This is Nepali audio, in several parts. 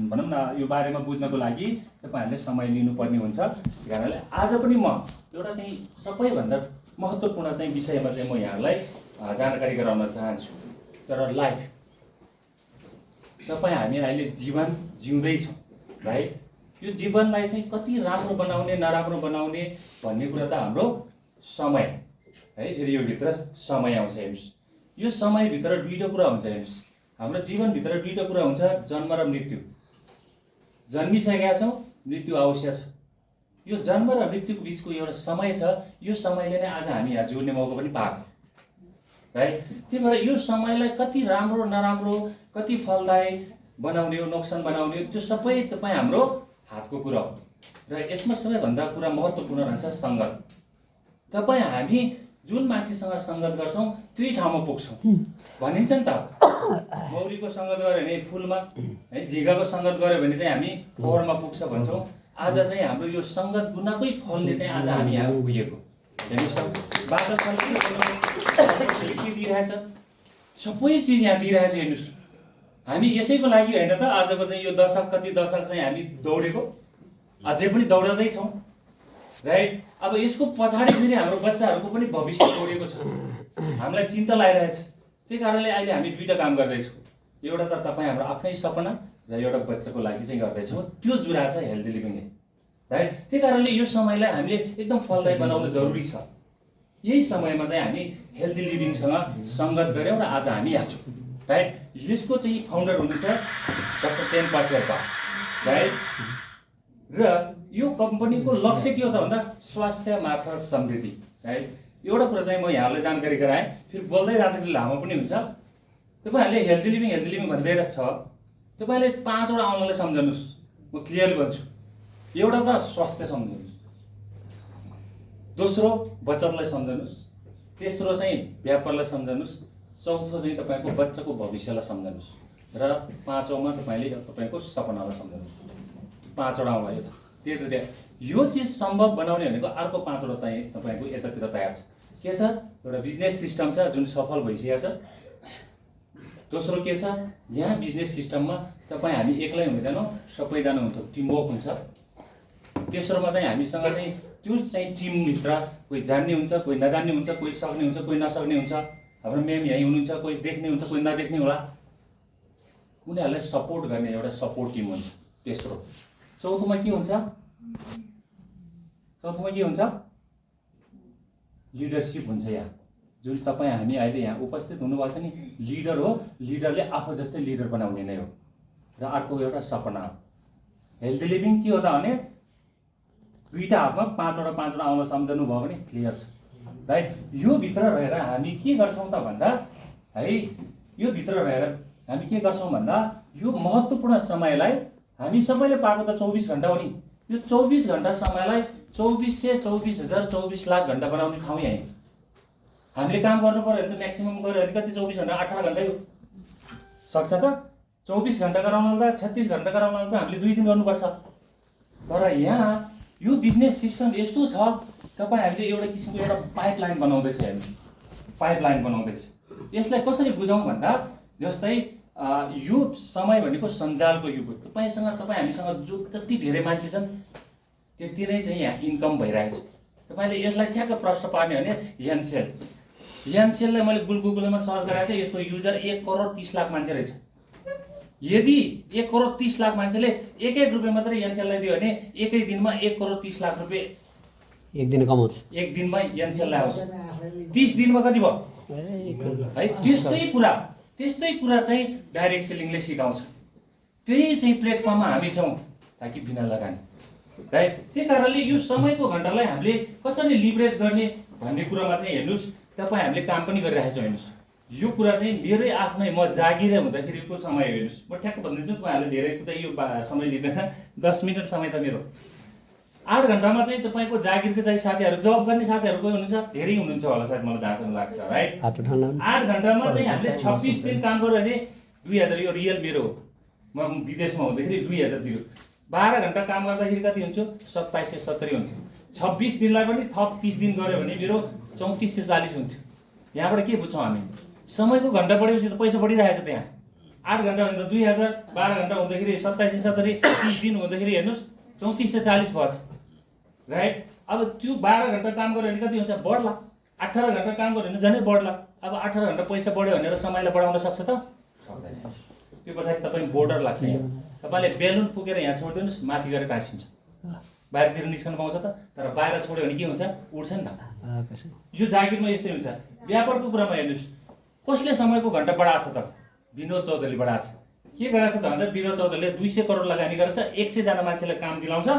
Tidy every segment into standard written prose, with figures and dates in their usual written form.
भनौँ न यो बारेमा बुझ्नको लागि तपाईँहरूले समय लिनुपर्ने हुन्छ। त्यही कारणले आज पनि म एउटा चाहिँ सबैभन्दा महत्त्वपूर्ण चाहिँ विषयमा चाहिँ म यहाँहरूलाई जानकारी गराउन चाहन्छु। तर लाइफ तपाईँ हामी अहिले जीवन जिउँदैछौँ, राइट? यो जीवनलाई चाहिँ कति राम्रो बनाउने नराम्रो बनाउने भन्ने कुरा त हाम्रो समय है। फेरि यो भित्र समय आउँछ। हेर्नुहोस्, यो समयभित्र दुईवटा कुरा हुन्छ। हेर्नुहोस्, हाम्रो जीवनभित्र दुईवटा कुरा हुन्छ, जन्म र मृत्यु। जन्मिसकेका छौँ, मृत्यु अवश्य छ। यो जन्म र मृत्युको बिचको एउटा समय छ। यो समयले नै आज हामी यहाँ जोड्ने मौका पनि पाएको, राइट? त्यही भएर यो समयलाई कति राम्रो नराम्रो, कति फलदायी बनाउने हो, नोक्सान बनाउने हो, त्यो सबै तपाईँ हाम्रो हातको कुरा हो। र यसमा सबैभन्दा कुरा महत्त्वपूर्ण रहन्छ सङ्गत। तपाईँ हामी जुन मान्छेसँग सङ्गत गर्छौँ त्यही ठाउँमा पुग्छौँ भनिन्छ नि त। मौरीको सङ्गत गऱ्यो भने फुलमा है, झिँगाको सङ्गत गऱ्यो भने चाहिँ हामी फोहोरमा पुग्छ भन्छौँ। आज चाहिँ हाम्रो यो सङ्गत गुनाकै फलले चाहिँ आज हामी यहाँ पुगेको। हेर्नुहोस् त, बाटो के दिइरहेछ, सबै चिज यहाँ दिइरहेछ। हेर्नुहोस्, हामी यसैको लागि होइन त आजको चाहिँ यो दशक कति दशक चाहिँ हामी दौडेको, अझै पनि दौडदैछौँ, राइट? अब यसको पछाडि फेरि हाम्रो बच्चाहरूको पनि भविष्य जोडेको छ, हामीलाई चिन्ता लागिरहेछ। त्यही कारणले अहिले हामी दुईवटा काम गर्दैछौँ। एउटा त तपाईँ हाम्रो आफ्नै सपना र एउटा बच्चाको लागि चाहिँ गर्दैछौँ। त्यो जुरा छ हेल्दी लिभिङ, राइट? त्यही कारणले यो समयलाई हामीले एकदम फलदायी बनाउनु जरुरी छ। यही समयमा चाहिँ हामी हेल्दी लिभिङसँग सङ्गत गऱ्यौँ र आज हामी यहाँ छौँ, राइट? यसको चाहिँ फाउन्डर हुनुहुन्छ डाक्टर टेम्पा शेर्पा, राइट? र यो कम्पनीको लक्ष्य के हो त भन्दा स्वास्थ्य मार्फत समृद्धि, राइट? एउटा कुरा चाहिँ म यहाँलाई जानकारी गराएँ, फेरि बोल्दै जाँदाखेरि लामो पनि हुन्छ। तपाईँहरूले हेल्दी लिभिङ भन्दै छ, तपाईँले 5 वटा आउनलाई सम्झनुहोस्। म क्लियर भन्छु। एउटा त स्वास्थ्य सम्झनुहोस्, दोस्रो बचतलाई सम्झनुहोस्, तेस्रो चाहिँ व्यापारलाई सम्झनुहोस्, चौथो चाहिँ तपाईँको बच्चाको भविष्यलाई सम्झनुहोस् र पाँचौँमा तपाईँले तपाईँको सपनालाई सम्झनुहोस्। 5 वटा आउला यो त्यही यो चिज सम्भव बनाउने भनेको अर्को 5 वटा चाहिँ तपाईँको यतातिर तयार छ। के छ? एउटा बिजनेस सिस्टम छ जुन सफल भइसकेको छ। दोस्रो के छ? यहाँ बिजनेस सिस्टममा तपाईँ हामी एक्लै हुँदैनौँ, सबैजना हुन्छ, टिमवर्क हुन्छ। तेस्रोमा चाहिँ हामीसँग चाहिँ त्यो चाहिँ टिमभित्र कोही जान्ने हुन्छ, कोही नजान्ने हुन्छ, कोही सक्ने हुन्छ, कोही नसक्ने हुन्छ। हाम्रो म्याम यहीँ हुनुहुन्छ, कोही देख्ने हुन्छ, कोही नदेख्ने होला। उनीहरूलाई सपोर्ट गर्ने एउटा सपोर्ट टिम हुन्छ। तेस्रो, चौथोमा के हुन्छ? लिडरसिप हुन्छ। यहाँ जुन तपाईँ हामी अहिले यहाँ उपस्थित हुनुभएको छ नि, लिडर हो। लिडरले आफू जस्तै लिडर बनाउने नै हो। र अर्को एउटा सपना हो। हेल्दी लिभिङ के हो त भने दुईवटा हातमा 5 वटा आउन सम्झनु भयो भने क्लियर छ, राइट? यो भित्र रहेर हामी के गर्छौँ त भन्दा है, यो भित्र रहेर हामी के गर्छौँ भन्दा यो महत्त्वपूर्ण समयलाई हामी सबैले पाएको त 24 घण्टा हो नि। यो 24 घण्टा समयलाई 24 लाख घण्टा बनाउने ठाउँ यहीँ। हामीले काम गर्नु पर्यो भने त म्याक्सिमम गऱ्यो भने कति? 24 घण्टा, 18 घण्टै हो। सक्छ त? 24 घण्टा गराउनलाई त 36 घण्टा गराउनलाई त हामीले 2 दिन गर्नुपर्छ। तर यहाँ यो बिजनेस सिस्टम यस्तो छ, तपाईँहरूले एउटा किसिमको एउटा पाइपलाइन बनाउँदैछ। हेर्नु, पाइपलाइन बनाउँदैछ। यसलाई कसरी बुझौँ भन्दा जस्तै यो समय भनेको सञ्जालको युग हो। तपाईँ हामीसँग जो जति धेरै मान्छे छन् त्यति नै चाहिँ यहाँ इन्कम भइरहेछ। तपाईँले यसलाई ठ्याक्क प्रश्न पार्ने भने यानसेललाई मैले गुगलमा सर्च गराएको थिएँ। यसको युजर 1 करोड 30 लाख मान्छे रहेछ। यदि 1 करोड 30 लाख मान्छेले 1 रुपियाँ मात्रै यानसेललाई दियो भने एकै दिनमा 1 करोड 30 लाख रुपियाँ एक दिन कमाउँछ। एक दिनमा यानसेललाई आउँछ। 30 दिनमा कति भयो है? त्यस्तै कुरा चाहिँ डाइरेक्ट सेलिङले सिकाउँछ। त्यही चाहिँ प्लेटफर्ममा हामी छौँ, ताकि बिना लगानी, राइट? त्यही कारणले यो समयको घण्टालाई हामीले कसरी लिभरेज गर्ने भन्ने कुरामा चाहिँ हेर्नुहोस्, तपाईँ हामीले काम पनि गरिरहेको छौँ। हेर्नुहोस्, यो कुरा चाहिँ मेरै आफ्नै म जागिरै हुँदाखेरिको समय हो। हेर्नुहोस्, म ठ्याक्क भनिदिन्छु, तपाईँहरूले धेरै चाहिँ यो समय लिँदैन। 10 मिनट समय त मेरो। 8 घण्टामा चाहिँ तपाईँको जागिरको चाहिँ साथीहरू, जब गर्ने साथीहरू कोही हुनुहुन्छ, धेरै हुनुहुन्छ होला सायद, मलाई जहाँसम्म लाग्छ, राइट? 8 घण्टामा चाहिँ हामीले 26 दिन काम गर्यो भने 2000, यो रियल मेरो हो। म विदेशमा हुँदाखेरि 2000 दियो। 12 घण्टा काम गर्दाखेरि कति हुन्थ्यो? 2770 हुन्थ्यो। 26 दिनलाई पनि थप 30 दिन गऱ्यो भने मेरो 3440 हुन्थ्यो। यहाँबाट के बुझ्छौँ हामी? समयको घण्टा बढेपछि त पैसा बढिरहेछ त्यहाँ। 8 घन्टा हुँदा 2000, 12 घन्टा हुँदाखेरि 2770, 30 दिन हुँदाखेरि हेर्नुहोस् 3440 भएछ, राइट। अब त्यो 12 घन्टा काम गर्यो भने कति हुन्छ? बढ्ला। 18 घन्टा काम गर्यो भने झनै बढ्ला। अब 18 घन्टा पैसा बढ्यो भनेर समयलाई बढाउन सक्छ त? सक्दैन। त्यो पछाडि तपाईँ बोर्डर लाग्छ यहाँ। तपाईँले बेलुन फुकेर यहाँ छोडिदिनुहोस्, माथि गएर टाँसिन्छ, बाहिरतिर निस्कन पाउँछ त? तर बाहिर छोड्यो भने के हुन्छ? उड्छ नि त। यो जागिरमा यस्तै हुन्छ। व्यापारको कुरामा हेर्नुहोस्, कसले समयको घन्टा बढाएको छ त? विनोद चौधरीले बढाएको छ। के गरेछ त भन्दा विनोद चौधरीले 200 करोड लगानी गरेछ, 100 जना मान्छेलाई काम दिलाउँछ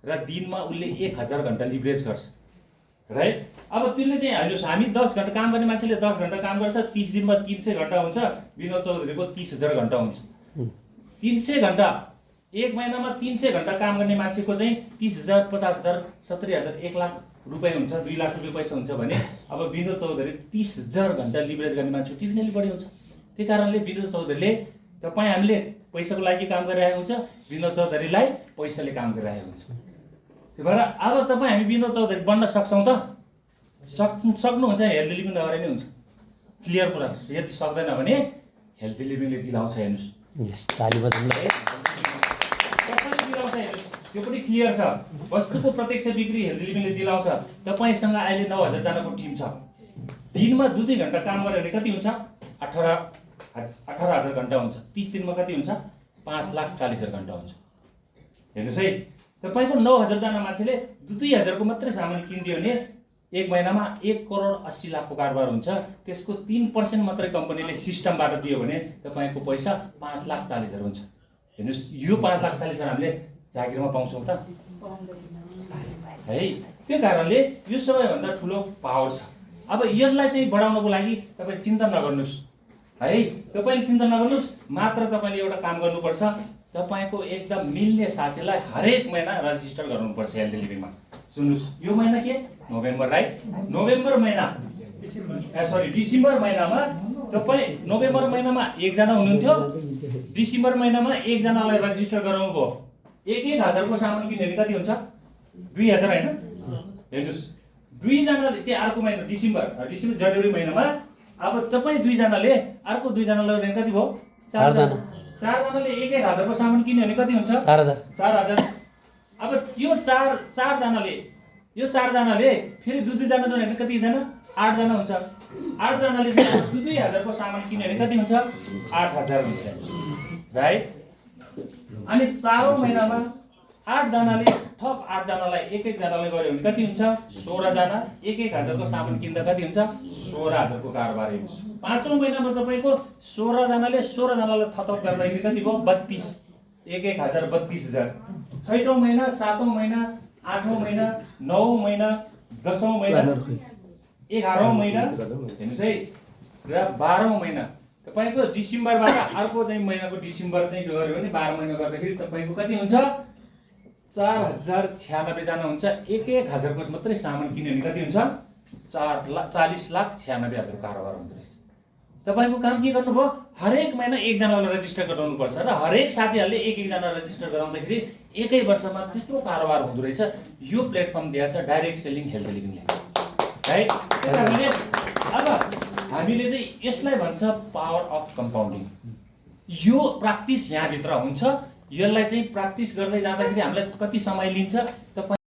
र दिनमा उसले 1000 घन्टा लिभरेज गर्छ, राइट। अब त्यसले चाहिँ हेर्नुहोस्, हामी 10 घन्टा काम गर्ने मान्छेले 10 घन्टा काम गर्छ, 30 दिनमा 300 घन्टा हुन्छ। विनोद चौधरीको 30,000 घन्टा हुन्छ। 300 घन्टा, एक महिनामा 300 घन्टा काम गर्ने मान्छेको चाहिँ 30,000, 50,000, 70,000, 1 लाख रुपियाँ हुन्छ, 2 लाख रुपियाँ पैसा हुन्छ भने अब विनोद चौधरी 30,000 घन्टा लिभरेज गर्ने मान्छे तिनीले बढी हुन्छ। त्यही कारणले विनोद चौधरीले, तपाईँ हामीले पैसाको लागि काम गरिरहेको हुन्छ, विनोद चौधरीलाई पैसाले काम गरिरहेको हुन्छ। त्यही भएर अब तपाईँ हामी विनोद चौधरी बन्न सक्छौँ त? सक्नुहुन्छ, हेल्दी लिभिङ नगरे नै हुन्छ। क्लियर कुरा। यदि सक्दैन भने हेल्दी लिभिङले दिलाउँछ। हेर्नुहोस् ताली बजाउनु है। कसरी दिलाउँछ हेर्नुहोस्, त्यो पनि क्लियर छ। वस्तुको प्रत्यक्ष बिक्री हेल्दी लिभिङले दिलाउँछ। तपाईँसँग अहिले 9000 जनाको टिम छ, दिनमा 2-2 घन्टा काम गर्यो भने कति हुन्छ? 18,000 घन्टा हुन्छ। 30 दिनमा कति हुन्छ? 5,40,000 घन्टा हुन्छ। हेर्नुहोस् है, तपाईँको 9000 जना मान्छेले 2,000 को मात्रै सामान किनिदियो भने एक महिनामा 1,80,00,000 को कारोबार हुन्छ। त्यसको 3% मात्रै कम्पनीले सिस्टमबाट दियो भने तपाईँको पैसा 5,40,000 हुन्छ। हेर्नुहोस्, यो 5,40,000 हामीले जागिरमा पाउँछौँ त? है। त्यो कारणले यो सबैभन्दा ठुलो पावर छ। अब यसलाई चाहिँ बढाउनको लागि तपाईँ चिन्ता नगर्नुहोस् है। तपाईँले चिन्ता नगर्नुहोस्, मात्र तपाईँले एउटा काम गर्नुपर्छ। तपाईँको एकदम मिल्ने साथीलाई हरेक महिना रजिस्टर गराउनुपर्छ हेल्दी लिभिङमा। सुन्नुहोस्, यो महिना के? November, right. नोभेम्बर महिना, डिसेम्बर महिनामा तपाईँ नोभेम्बर महिनामा 1 जना हुनुहुन्थ्यो, डिसेम्बर महिनामा 1 जनालाई रजिस्टर गराउनु भयो। 1,000 को सामान किन्यो भने कति हुन्छ? 2,000 होइन? हेर्नुहोस्, 2 जनाले चाहिँ अर्को महिना डिसेम्बर जनवरी महिनामा अब तपाईँ 2 जनाले अर्को 2 जनालाई भने कति भयो? 4 जना। 4 जनाले 1,000 को सामान किन्यो भने कति हुन्छ? 4,000। अब यो 4 जनाले फेरि 2 जना जोड्यो भने कति हुँदैन? 8 जना हुन्छ। 8 जनाले 2,000 को सामान किन्यो भने कति हुन्छ? 8,000 हुन्छ, राइट। अनि 4औं महिनामा 8 जनाले थप 8 जनालाई 1-1 जनाले गर्यो भने कति हुन्छ? 16 जना। 1,000 को सामान किन्दा कति हुन्छ? 16,000 को कारोबार हेर्नुहोस्। 5औं महिनामा तपाईँको 16 जनाले 16 जनालाई थप गर्दाखेरि कति भयो? 32। 1,000, 32,000। 6औं महिना, 7औं महिना, 8औं महिना, 9औं महिना, 10औं महिना, 11औं महिना, हेर्नुहोस् है, र 12औं महिना। तपाईँको डिसेम्बरबाट अर्को चाहिँ महिनाको डिसेम्बर चाहिँ गऱ्यो भने 12 महिना गर्दाखेरि तपाईँको कति हुन्छ? 4,096 जना हुन्छ। 1,000 को मात्रै सामान किन्यो भने कति हुन्छ? 40,96,000 कारोबार हुँदो रहेछ। तपाईँको काम के गर्नुभयो? हरेक महिना 1 जनालाई रजिस्टर गराउनुपर्छ र हरेक साथीहरूले 1-1 जना रजिस्टर गराउँदाखेरि 1 वर्षमा त्यत्रो कारोबार हुँदो रहेछ। यो प्लेटफर्म दिएको छ डाइरेक्ट सेलिङ हेल्दी लिभिङले, राइट। त्यसैले अब हामीले चाहिँ यसलाई भन्छ पावर अफ कम्पाउन्डिङ। यो प्र्याक्टिस यहाँभित्र हुन्छ। यसलाई चाहिँ प्र्याक्टिस गर्दै जाँदाखेरि हामीलाई कति समय लिन्छ? तपाईँ